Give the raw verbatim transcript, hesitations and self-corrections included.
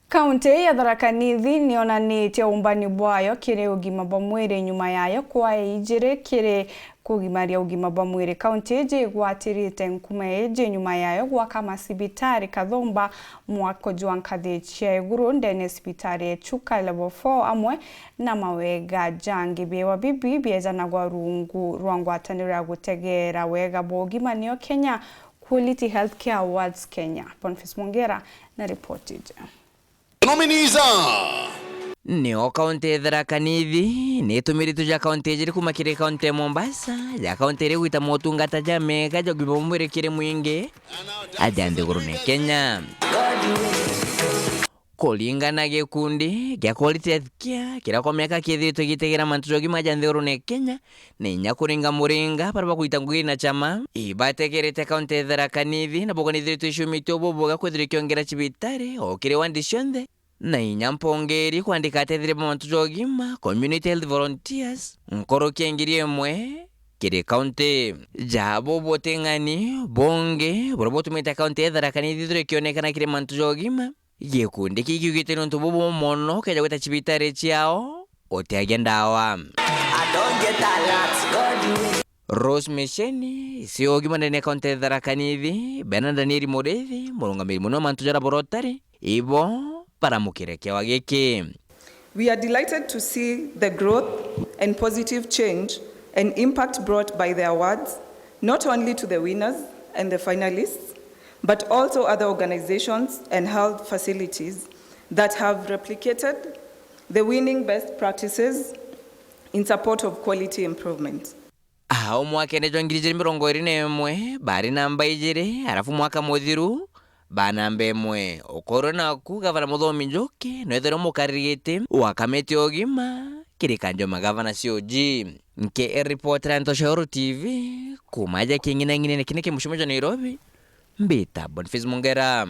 Kaunti ya Tharaka Nithi niyonanitie umbani bwayo kiri ugima bwa mwiri nyuma yayo kwaa ijiri kiri kugimaria ugima bwa mwiri. Kaunti iji igwatirite nkuma iji nyuma yayo gwaka macibitari kathumba mwako jwa nkathi cia iguru ndene cibitari ya Chuka Level four amwe na mawega jangi. Biewa bibi biejanagwa rungu rwa ngwataniro ya gutegera wega bwa ugima niyo Kenya Quality Healthcare Awards Kenya. Boniface Mwongera na ripoti iji. Nominees are Nio kaunti ya Tharaka Nithi ni itumiritwe ja kaunti ijiri kuma kiri kaunti ya Mombasa, ja kaunti iri gwita motungata ja mega ja ugima bwa mwiri kiri mwingi aja nthigurune Kenya. Kuringana na gikundi gia Quality Health Care, kiria kwa miaka kithiritwe gitegera mantu ja ugima ja nthigurune Kenya, na inya kuringa muringa baria bagwita ngugi na chama ibategerete kaunti ya Tharaka Nithi, na buganithiritwe iciumitio bubwega kwithirwa ikiongera cibitari o kiri wandi cionthe, na inya mpongeri kwandika atetheria ba mantu ja ugima, community health volunteers, nkuruki ya ngiri imwe kiri kaunti. Ja bubuting'ani bungi buria butumite kaunti ya Tharaka Nithi ithirwa ikionekana kiri mantu ja ugima, gikundi kii kiugite ni untu bubu mono keja gwita cibitari ciao utiagia ndawa. I don't get alert, God will. Rose Misheni, isi ya ugima ndene ya kaunti ya Tharaka Nithi, bena Danieli Muriithi, murungamiri munene wa mantu jaria burotari, ibo baramukire kiewa giki. We are delighted to see the growth and positive change and impact brought by the awards, not only to the winners and the finalists, but also other organizations and health facilities that have replicated the winning best practices in support of quality improvement. Ao mwakene jwa ngiri ijiri mirongo iri na imwe bari namba ijiri, arafu mwaka muthiru ba namba imwe. Ukorwe naku, Gavana Muthomi Njuki nwethirwe mukariri giti wa kamiti ya ugima kiri kanjo magavana C O G. Nke ripoti ra Ntoshoro T V kuma aja king'inang'inene kine ki mucimo jwa Nairobi, mbita Boniface Mungera.